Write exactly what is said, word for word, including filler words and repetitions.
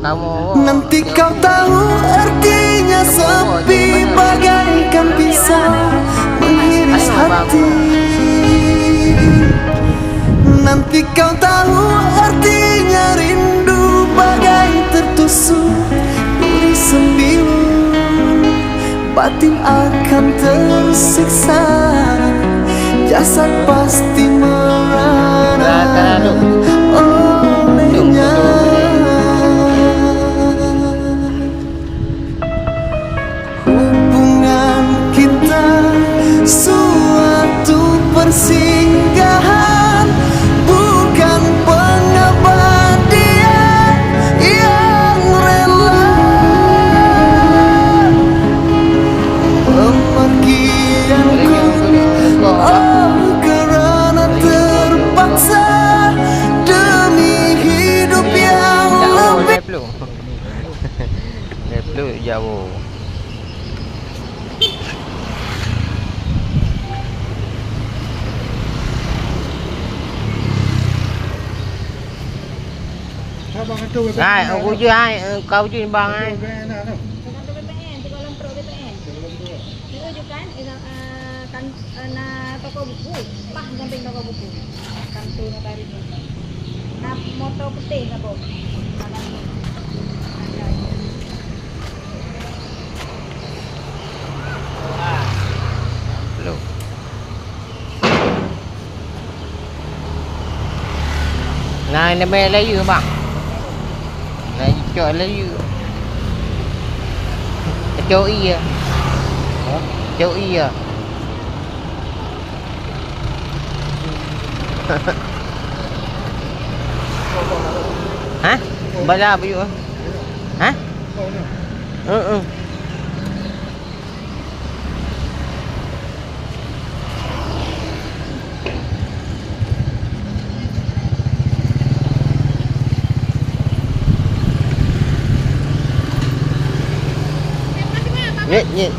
Nanti kau tahu artinya sepi bagaikan pisau menghiris hati. Nanti kau tahu artinya rindu bagai tertusuk duri sembilu. Batin akan tersiksa, jasad pasti merana olehnya. Hubungan kita suatu persinggahan, bukan pengabadian yang rela. Pemergianku, oh, kerana terpaksa demi hidup yang lebih. Jauh. Hai, aku je hai, eh, kau je bang hai. Bukan tu B P N, tu dalam perut B P N. Itu je kan, eh, kan, eh, na toko buku, pah samping toko buku. Kantor notari tu. Na motor putih na bom. Belum. Nah, ini banyak layu, bang. Nah, cok layu. Cok iya. Cok iya. Hah? Bala apa yuk? Hah? Heeh. Nyet, nyet.